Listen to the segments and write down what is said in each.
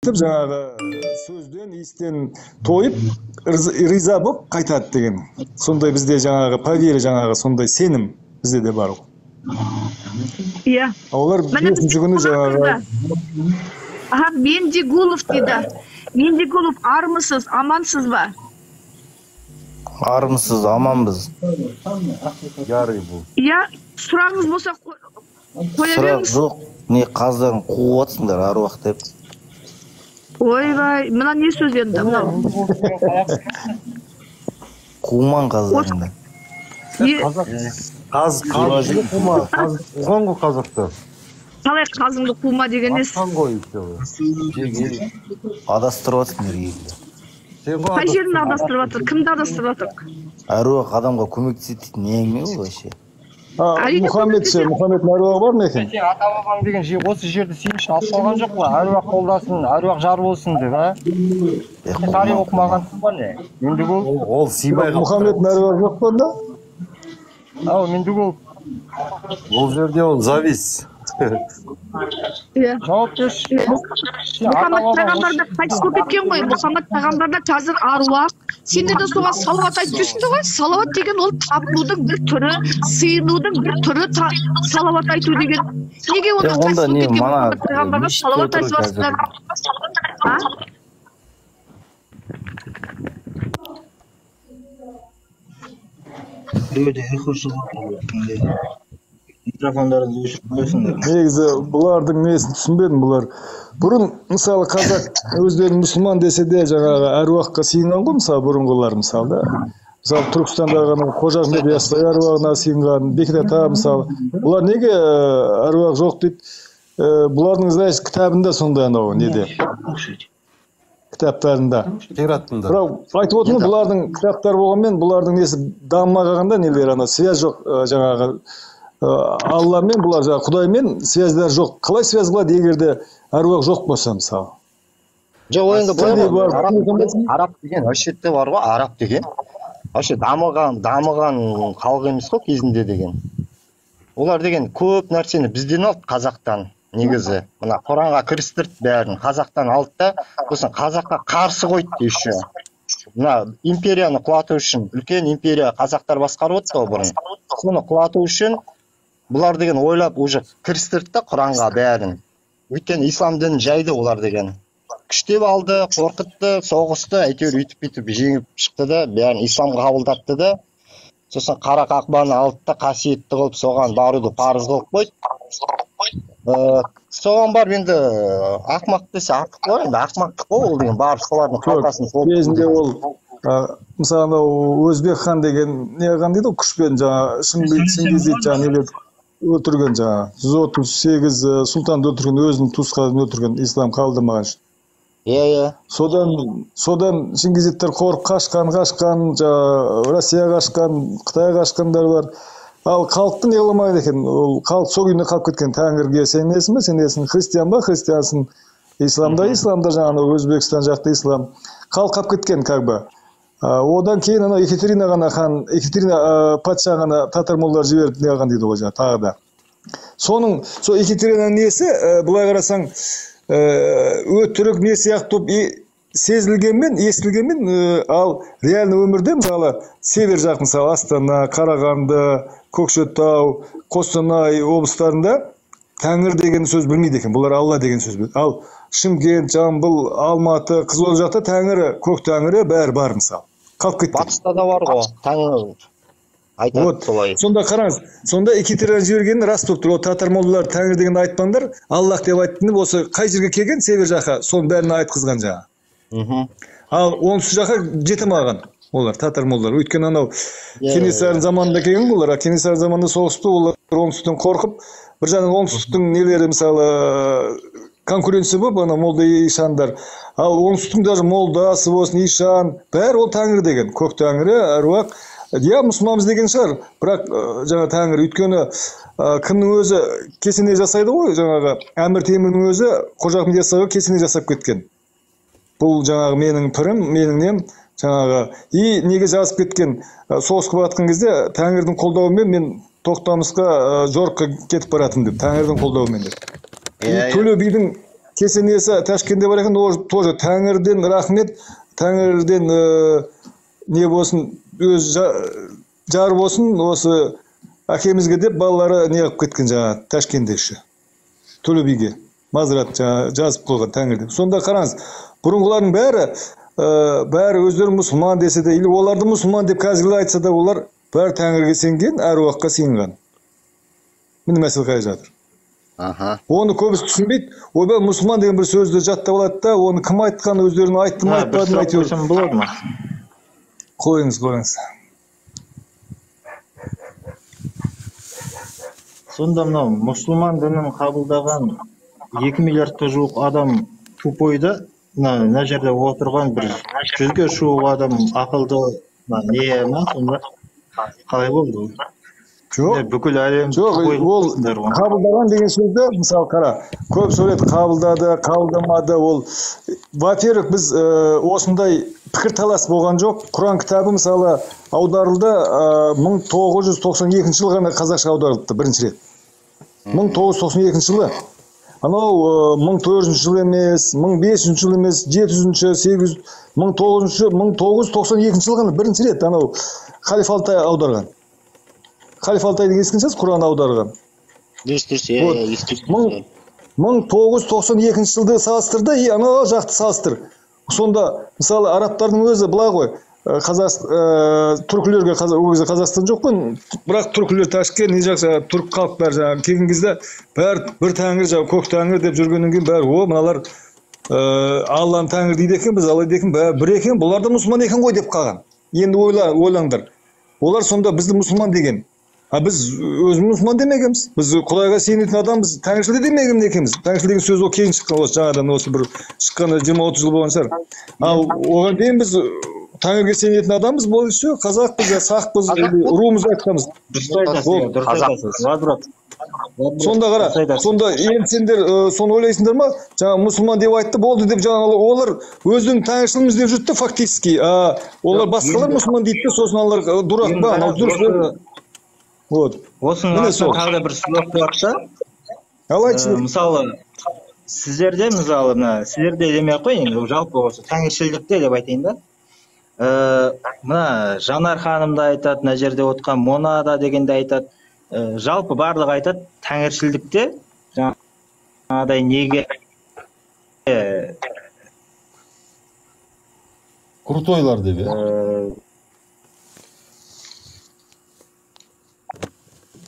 естіп, жаңағы сөзден, иістен тойып, риза болып қайтады деген. Сондай бізде жаңағы поверье, жаңағы сондай сенім бізде де бар ғой. Иә. Олар бесінші күні жаңағы Аха, Мендигулов дейді. Мендигулов, армысыз, амансыз ба? Армысыз, аманбыз. Ярый бұл. Иә, сұрағыңыз болса қоя Сұрақ беріңіз. жоқ, не қаздарын қуып жатсыңдар аруақ деп. Ойбай, мына не сөз енді мынау? Қумаң қаздарыңды. Қаз қума, қаз қуған ғой қазақты. Қалай қазыңды қума деген несі? Атқан ғой еще. Адастырып жатсыңдар елді. Сен ғой Қай жерін адастырып жатыр? Кімді адастырып жатыр? Әруақ адамға көмектеседі дейтін не әңгіме ол вообще? Мұхаммед ше, Мұхаммедтің әруағы бар ма екен? Сен ата бабаң деген жер, осы жерді сен үшін алып қалған жоқ қой. Әруақ қолдасын, әруақ жар болсын деп, а? Сен тарих оқымағансың ба не? Мендігул? Ол сыймай қалды. Мұхаммедтің әруағы жоқ па онда? Ау, Мендігул. Бұл жерде ол завис. Иә. Жауап берші. Мұхаммед пайғамбар да қайтыс болып кеткен ғой. Мұхаммед пайғамбар да қазір аруақ. Сендер де соған салауат айтып жүрсіңдер ғой. Салауат деген ол табынудың бір түрі, сыйынудың бір түрі, салауат айту деген. Неге онда қайтыс болып кеткен Мұхаммед пайғамбарға салауат айтып жатсыңдар? А? Біреуде эхо шығып отыр. Микрофондарыңызды өшіріп қойсыңдар. Негізі бұлардың несін түсінбедім бұлар. Бұрын мысалы қазақ өздерін мұсылман десе де жаңағы әруаққа сыйынған ғой, мысалы бұрынғылар мысалы да. Мысалы Түркістандағы анау Қожа Ахмет Яссауи әруағына сыйынған, Бекет ата мысалы. Бұлар неге әруақ жоқ дейді? Бұлардың, знаешь, кітабында сондай анау неде? Кітаптарында. Қиратында. Бірақ айтып отырмын, бұлардың кітаптары болғанмен бұлардың несі дамымай қалғанда нелер ана связь жоқ, жаңағы Алламен, бұлар жаңағы Құдаймен связьдары жоқ. Қалай связь қылады егер де әруақ жоқ болса мысалы? Жоқ, ол енді былай ғой, араб деген вообще бар ғой, араб деген вообще дамыған халық емес қой кезінде деген. Олар деген көп нәрсені бізден алды, қазақтан негізі. Мына Құранға кірістірді бәрін, қазақтан алды да, сосын қазаққа қарсы қойды еще. Мына империяны құлату үшін, үлкен империя қазақтар басқарып отты ғой бұрын. Соны құлату үшін бұлар деген ойлап уже кірістірді да Құранға бәрін. Өйткені ислам дінін жайды олар деген. Күштеп алды, қорқытты, соғысты, әйтеуір үйтіп бүйтіп жеңіп шықты да, бәрін исламға қабылдатты да. Сосын қара қақпаны алды да қасиетті қылып соған баруды парыз қылып қойды. Соған барып енді ақымақ десе артық қой, енді ақымақтық қой ол деген, барып солардың қалтасын толтыру. Кезінде ол мысалы анау Өзбек хан деген не хан дейді ғой, күшпен жаңа Шыңгиз жаңа нелерді өлтірген, жаңа 138 сұлтанды өлтірген, өзінің туысқанын өлтірген, ислам қабылдамаған үшін. Иә, иә. Содан Шыңгизиттер қорқып қашқан, жаңа Россияға қашқан, Қытайға қашқандар бар. Ал халықты не қыламайды екен? Ол халық сол күйінде қалып кеткен. Тәңірге сенесің бе, сенесің, христиан ба, христиансың, исламда, исламда, жаңағы Өзбекстан жақта ислам. Халық қалып кеткен как бы. Одан кейін анау Екатерина ғана хан, Екатерина патша ғана татар молдалар жіберіп не қылған дейді ғой жаңа тағы да. Соның сол Екатеринаның несі, былай қарасаң, өтірік не сияқты болып сезілгенмен, естілгенмен, ал реальный өмірде мысалы север жақ, мысалы Астана, Қарағанды, Көкшетау, Қостанай облыстарында Тәңір деген сөз білмейді екен. Бұлар Алла деген сөз біледі. Ал Шымкент, Жамбыл, Алматы, Қызылорда жақта Тәңірі, Көк Тәңірі бәрі бар мысалы. Қалып кетті. Батыста да бар ғой, Тәңір айтады солай. Сонда қараңыз, сонда Екатерина жібергені рас болып тұр. Ол татар молдалар Тәңір дегенді айтпаңдар, Аллах деп айтты. Осы қай жерге келген, север жаққа, соның бәрін айтқызған жаңа. Ал оңтүстік жаққа жете алмаған олар, татар молдалар. Өйткені анау Кенесарының заманында келген олар, Кенесары заманында соғысты, олар оңтүстіктен қорқып, бір жағынан оңтүстіктің нелері мысалы конкуренция болып, ана молда ишандар. Ал оңтүстіктің даже молдасы болсын, ишан, бәрі ол Тәңір деген, Көк Тәңірі, әруақ. Иә, мұсылманбыз деген шығар, бірақ жаңа Тәңір, өйткені кімнің өзі кесене жасайды ғой, жаңағы Әмір Темірдің өзі Қожа Ахмет Яссауиге кесене жасап кеткен. Бұл жаңағы менің пірім, менің нем, жаңағы. И неге жазып кеткен, соғысқа баратқан кезде Тәңірдің қолдауымен мен Тоқтамысқа жорыққа кетіп баратым деп, Тәңірдің қолдауымен деп. Төле бидің Кесенесі Ташкентте бар екен, ол тоже Тәңірден рахмет, Тәңірден не болсын, өз жар болсын, осы әкемізге деп балалары не қылып кеткен жаңа Ташкентте еще. Төле биге мазрат жаңа жазып қойған Тәңір деп. Сонда қараңыз, бұрынғылардың бәрі өздері мұсылман десе де, или оларды мұсылман деп қазіргілер айтса да, олар бәрі Тәңірге сенген, әруаққа сыйынған. Міне мәселе қай жатыр. Аха. Оны көбісі түсінбейді. Ойбай, мұсылман деген бір сөзді жаттап алады да, оны кім айтқан, өздерін айтты ма, айтпады ма, әйтеуір. Болады ма? Қойыңыз, қойыңыз. Сонда мынау мұсылман дінін қабылдаған 2 миллиардқа жуық адам тупой да, мына жерде отырған бір 100-ге жуық адам ақылды, не ма, сонда қалай болды ол? Жоқ, бүкіл әлем жоқ, ол қабылдаған деген сөзді, мысалы қара, көп сөйледі, қабылдады, қабылдамады, ол, во-первых, біз осындай пікірталас болған жоқ. Құран кітабы мысалы аударылды 1992 жылы ғана қазақша аударылыпты бірінші рет. 1992 жылы. Анау 1400 жыл емес, 1500 жыл емес, 700-ші, 800, 1992 жылы ғана бірінші рет анау Халиф Алтай аударған. Халиф Алтай деген ескін сөз, Құран аударған. Дұрыс, дұрыс, иә, естіп. 1992 жылды салыстырды, и анау жақты салыстыр. Сонда, мысалы, арабтардың өзі былай ғой, түркілерге, ол кезде Қазақстан жоқ қой, бірақ түркілер Ташкент, не жақ, жаңағы түрік халық бәрі жаңағы келген кезде бәрі бір тәңір, жаңағы көк тәңір деп жүргеннен кейін бәрі, о, мыналар Алланың тәңір дейді екен, біз Алла дейді екен, бәрі бір екен, бұлар да мұсылман екен ғой деп қалған. Енді ойлаңдар. Олар сонда бізді мұсылман деген. А біз өзіміз мұсылман демегенбіз. Біз Құдайға сенетін адамбыз, тәңіршіл де демеген екенбіз. Тәңіршіл деген сөз ол кейін шыққан, осы жаңадан осы бір шыққаны 20-30 жыл болған шығар. Ал оған дейін біз тәңірге сенетін адамбыз, болды все, қазақпыз, сақпыз, румыз айтқанбыз. Дұрыс айтасыз, дұрыс айтасыз. Сонда қара, сонда енді сендер соны ойлайсыңдар ма? Жаңа мұсылман деп айтты, болды деп жаңа олар өздерінің тәңіршіліміз деп жүрді фактически. Олар басқалар мұсылман дейді де, сосын алар дурак па, анау дұрыс. Вот. Осының артынан тағы да бір сұрақ туады да. Мысалы, сіздерде, мысалы, мына сіздерде демей ақ қояйын, енді жалпы осы тәңіршілдікте деп айтайын да. Мына Жанар ханым да айтады, мына жерде отқан Монада дегенде айтады. Жалпы барлығы айтады, тәңіршілдікте жаңағыдай неге крутойлар деп, иә?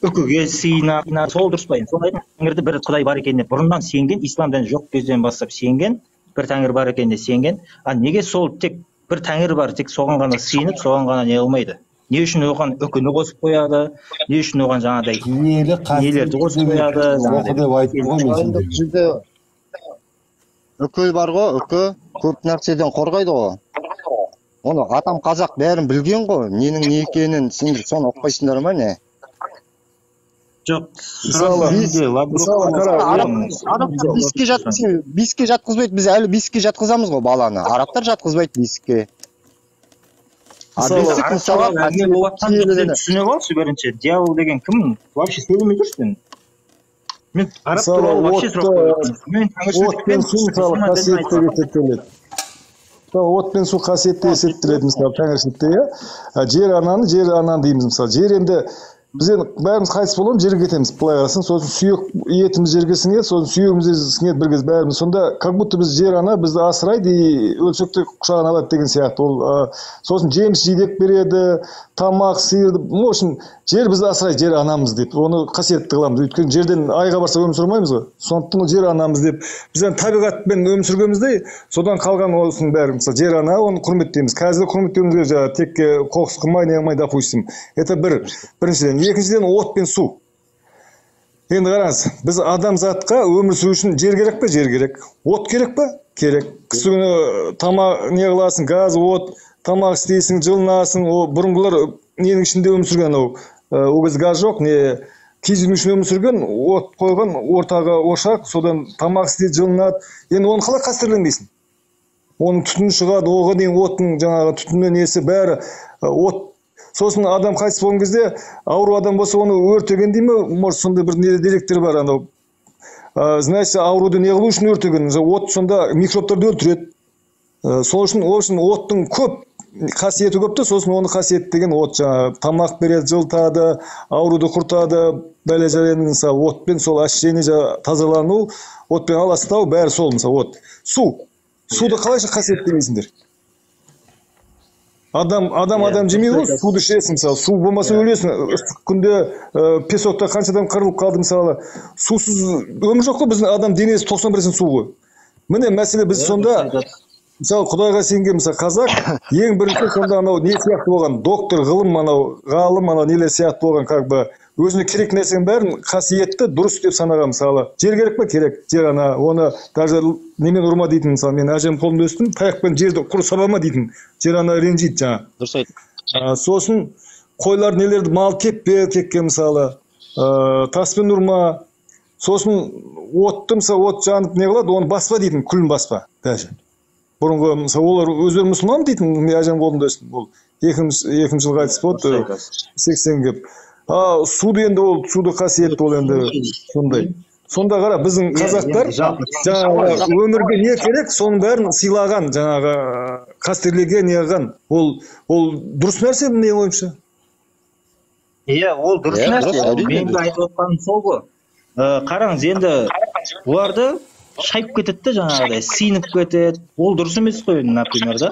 Үкіге сыйына, сол дұрыс па енді? Соны айтып, тәңірді бір Құдай бар екеніне бұрыннан сенген, ислам діні жоқ кезден бастап сенген, бір тәңір бар екеніне сенген. А неге сол тек бір тәңір бар, тек соған ғана сыйынып, соған ғана не қылмайды? Не үшін оған үкіні қосып қояды? Не үшін оған жаңағыдай нелерді қосып қояды? Оқы деп айттым ғой мен сендерге. Үкі бар ғой, үкі көп нәрседен қорғайды ғой. Оны атам қазақ бәрін білген ғой, ненің не екенін, сендер соны ұқпайсыңдар ма не? Жоқ, арабтар бесікке жатқызбайды, біз әлі бесікке жатқызамыз ғой баланы. Арабтар жатқызбайды бесікке. Түсініп алшы бірінші, дьявол деген кім? Вообще сөйлемей тұршы сен. Мен араб туралы вообще сұрақ қойып. Мен от пен су мысалы қасиетті есептеледі. От пен су қасиетті есептеледі мысалы тәңіршілікте, иә. Жер ананы, жер ананы дейміз мысалы. Жер енді біз енді бәріміз қайтыс боламыз, жерге кетеміз, былай қарасаң, сосын сүйек етіміз жерге сіңеді, сосын сүйегіміз сіңеді бір кез бәріміз. Сонда как будто біз жер ана бізді асырайды и өлсек те құшағына алады деген сияқты. Ол сосын жеміс жидек береді, тамақ, сиыр, в общем, жер бізді асырайды, жер анамыз деп. Оны қасиетті қыламыз. Өйткені жерден айға барсақ өмір сүрмейміз ғой. Сондықтан жер анамыз деп. Біз енді табиғатпен өмір сүргеніміздей, содан қалған осының бәрі, мысалы, жер ана, оны құрметтейміз. Қазір құрметтеуіміз керек, жаңағы тек қоқыс қылмай, не қылмай, допустим. Это бір. Біріншіден. Екіншіден, от пен су. Енді қараңыз, біз адамзатқа өмір сүру үшін жер керек пе? Жер керек. От керек пе? Керек. Қысы күні тамақ не қыласың, газ, от, тамақ істейсің, жылынасың. О, бұрынғылар ненің ішінде өмір сүрген, анау, ол кезде газ жоқ, не киіз үйдің ішінде өмір сүрген, от қойған, ортаға ошақ, содан тамақ істейді, жылынады. Енді оны қалай қастерлемейсің? Оның түтіні шығады, оған дейін оттың жаңағы түтіні несі бәрі от. Сосын адам қайтыс болған кезде ауру адам болса оны өртеген дей ме, может сондай бір деректер бар анау. Значит, ауруды не қылу үшін өртеген? От сонда микробтарды өлтіреді. Сол үшін, ол үшін оттың көп қасиеті көп те, сосын оны қасиет деген от жаңағы тамақ береді, жылытады, ауруды құртады, бәле-жәлені мысалы отпен сол ощущение тазалану, отпен аластау, бәрі сол мысалы от. Су. Суды қалайша қасиет демейсіңдер? Адам жемейді ғой, суды ішесің мысалы, су болмаса өлесің. Ыстық күнде песокта қанша адам қырылып қалды мысалы. Сусыз өмір жоқ қой, біздің адам денесі 90% су ғой. Міне мәселе, біз сонда мысалы Құдайға сенген мысалы қазақ ең бірінші сонда анау не сияқты болған, доктор, ғылым, анау ғалым, анау нелер сияқты болған, как бы өзіне керек нәрсенің бәрін қасиетті дұрыс деп санаған. Мысалы жер керек па? Керек. Жер ана оны даже немен ұрма дейтін, мысалы мен әжем қолымда өстім, таяқпен жерді құр сабама дейтін, жер ана ренжиді жаңа. Дұрыс айт. Сосын қойлар нелерді мал теппе текке мысалы, таспен ұрма. Сосын отты мысалы от жанып не қылады, оны баспа дейтін, күлін баспа даже. Бұрынғы мысалы олар өздері мұсылман дейтін, мен әжем қолында өстім, ол 2000 жылы қайтыс болды, 80 кеп. Суды енді ол суды қасиетті ол енді сондай. Сонда қара, біздің қазақтар жаңағы өмірге не керек, соның бәрін сыйлаған, жаңағы қастерлеген, не қылған. Ол дұрыс нәрсе менің ойымша. Иә, ол дұрыс нәрсе. Мен де айтып отқаным сол ғой. Қараңыз, енді оларды шайып кетеді де жаңағыдай, сиынып кетеді. Ол дұрыс емес қой, например, да?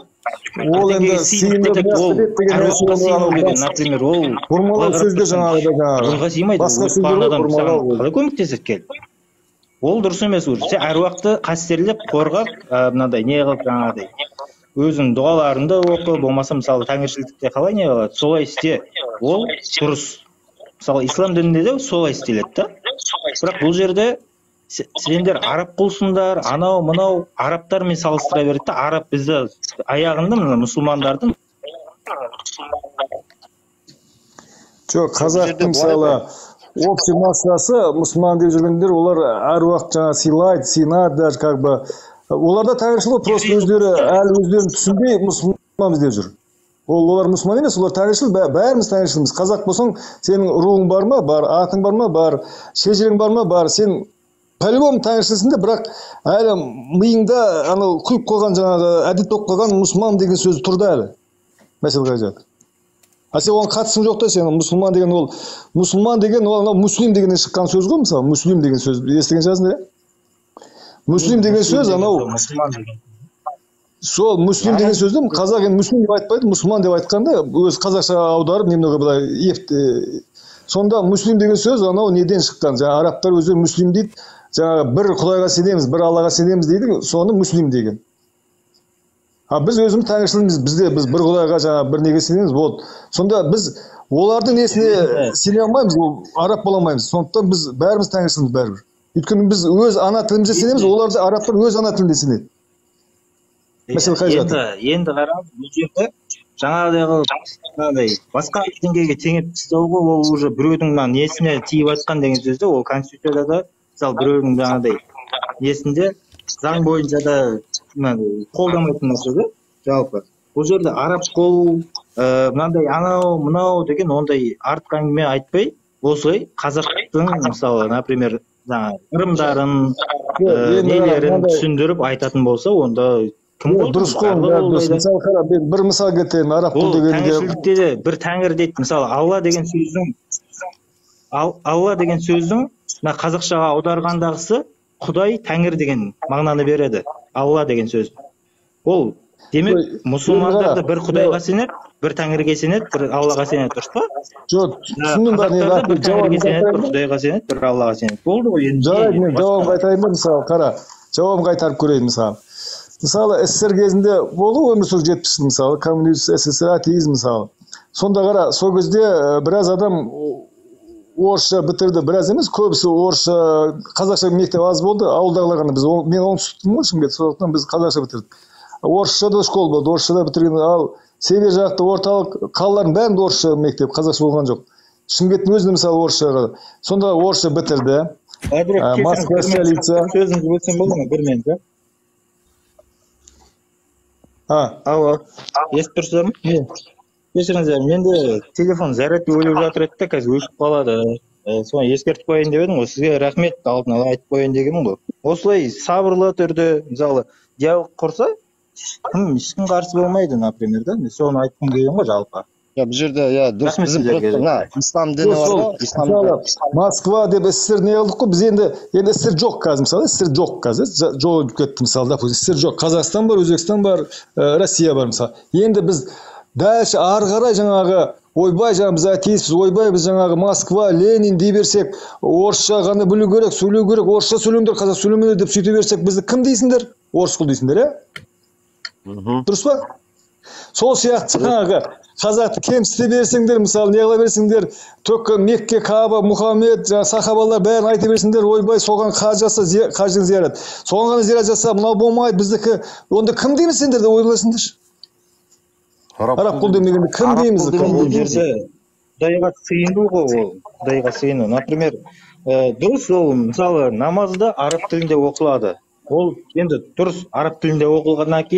Ол енді сиынып кетеді, ол әруаққа сыйыну деген, например, ол бұрмалау сөзде жаңағыдай жаңағы. Сыймайды, басқа сөздер бұрмалау. Қалай көмектеседі келіп? Ол дұрыс емес уже. Сен әруақты қастерлеп, қорғап, мынандай не қылып жаңағыдай. Өзің дұғаларыңды оқы, болмаса мысалы тәңіршілдікте қалай не қылады, солай істе. Ол дұрыс. Мысалы ислам дінінде де солай істеледі да. Бірақ бұл жерде сендер араб құлсыңдар, анау мынау арабтармен салыстыра береді да. Араб бізді аяғында мына мұсылмандардың. Жоқ, қазақтың мысалы общий массасы мұсылман деп жүргендер, олар әруақ жаңа сыйлайды, сыйынады даже как бы. Оларда тәңіршіл ғой, просто өздері әлі өздерін түсінбей мұсылманбыз деп жүр. Олар мұсылман емес, олар тәңіршіл, бәріміз тәңіршілміз. Қазақ болсаң, сенің руың бар ма? Бар, атың бар ма? Бар, шежірең бар ма? Бар. Сен по-любому тәңіршілсің де, бірақ әлі миыңда анау құйып қойған жаңағы әдет болып қалған мұсылман деген сөз тұр да әлі. Мәселе қай жатыр? А сен оған қатысың жоқ та, сен мұсылман деген ол мұсылман деген ол анау муслим дегеннен шыққан сөз ғой, мысалы муслим деген сөз естіген шығарсыңдар, иә? Муслим деген сөз анау сол муслим деген сөзді қазақ енді муслим деп айтпайды, мұсылман деп айтқанда өз қазақша аударып немного былай епті. Сонда муслим деген сөз анау неден шыққан? Жаңа арабтар өздері муслим дейді. Жаңағы бір Құдайға сенеміз, бір Аллаға сенеміз дейді, соны муслим деген. А біз өзіміз тәңіршілміз, бізде біз бір Құдайға жаңа бір неге сенеміз, болды. Сонда біз олардың несіне сене алмаймыз, ол араб бола алмаймыз. Сондықтан біз бәріміз тәңіршілміз бәрібір. Өйткені біз өз ана тілімізде сенеміз, олар да арабтар өз ана тілінде сенеді. Мәселе қай жатыр? Енді қараңыз, бұл жерде жаңағыдай қылып, жаңағыдай басқа деңгейге теңеп тастау ғой, ол уже біреудің мына несіне тиіп жатқан деген сөз де, ол конституцияда да мысалы біреудің жаңағыдай несінде заң бойынша да мынандай қолдамайтын нәрсе да жалпы. Бұл жерде араб қол, мынандай анау мынау деген ондай артық әңгіме айтпай, осылай қазақтың мысалы, например, жаңағы ырымдарын, нелерін түсіндіріп айтатын болса, онда кім дұрыс қой, дұрыс. Мысалы қара, мен бір мысал келтірейін, араб құл дегенде тәңіршілдікте де бір тәңір дейді. Мысалы Алла деген сөздің, Алла деген сөздің мына қазақшаға аударғандағысы Құдай тәңір деген мағынаны береді. Алла деген сөз. Ол демек мұсылмандар да бір Құдайға сенеді, бір тәңірге сенеді, бір Аллаға сенеді, дұрыс па? Жоқ, түсіндім ба? Бір тәңірге сенеді, бір Құдайға сенеді, бір Аллаға сенеді. Болды ғой енді. Жарайды, мен жауабын қайтарайын ба? Мысалы, қара, жауабын қайтарып көрейін мысалы. Мысалы, СССР кезінде болды өмір сүріп 70 жыл, мысалы, коммунист, СССР, атеизм мысалы. Сонда қара, сол кезде біраз адам орысша бітірді, біраз емес, көбісі орысша, қазақша мектеп аз болды, ауылдағылар ғана біз, мен оңтүстіктің ғой, Шымкент, сондықтан біз қазақша бітірдік. Орысша да школ болды, орысша да бітірген, ал север жақта орталық қалалардың бәрінде орысша мектеп, қазақша болған жоқ. Шымкенттің өзінде мысалы орысша, сонда орысша бітірді. Москва столица. Сөзіңізді бөлсем болды ма? Бір минут, а? Алло, естіп тұрсыздар ма? Кешіріңіздер, менде телефон зарядты өліп жатыр еді де, қазір өшіп қалады. Соны ескертіп қояйын деп едім ғой. Сізге рахмет, алдын ала айтып қояйын дегенмін ғой. Осылай сабырлы түрде, мысалы, диалог құрса, ешкім қарсы болмайды, например, да. Мен соны айтқым келген ғой жалпы. Иә, бұл жерде, иә, дұрыс, Рахмет біздің сіздерге. просто мына ислам діні бар Сол, ғой, ислам мысалы, Москва деп СССР не қылдық қой, біз енді СССР жоқ қазір, мысалы, СССР жоқ қазір, жойылып кетті, мысалы, допустим, СССР жоқ, Қазақстан бар, Өзбекстан бар, Россия бар, мысалы. Енді біз дальше ары қарай жаңағы, ойбай, жаңағы біз атеистпіз, ойбай, біз жаңағы Москва, Ленин дей берсек, орысша ғана білу керек, сөйлеу керек, орысша сөйлеңдер, қазақша сөйлемеңдер деп сөйте берсек, бізді кім дейсіңдер? Орыс құл дейсіңдер, иә? Дұрыс па? Сол сияқты жаңағы қазақты кемсіте берсеңдер, мысалы, не қыла берсеңдер, только Мекке, Кааба, Мұхаммед, жаңағы сахабалар бәрін айта берсеңдер, ойбай, соған қажы жаса, қажының зиярат, соған ғана зиярат жаса, мынау болмайды біздікі. Онда кім дейміз сендер де ойласыңдаршы? Араб құл демегенде кім Араб дейміз? құл деген Бұл жерде Құдайға сыйыну ғой ол, Құдайға сыйыну. Например, дұрыс ол, мысалы, намазда араб тілінде оқылады. Ол енді дұрыс араб тілінде оқылғаннан кейін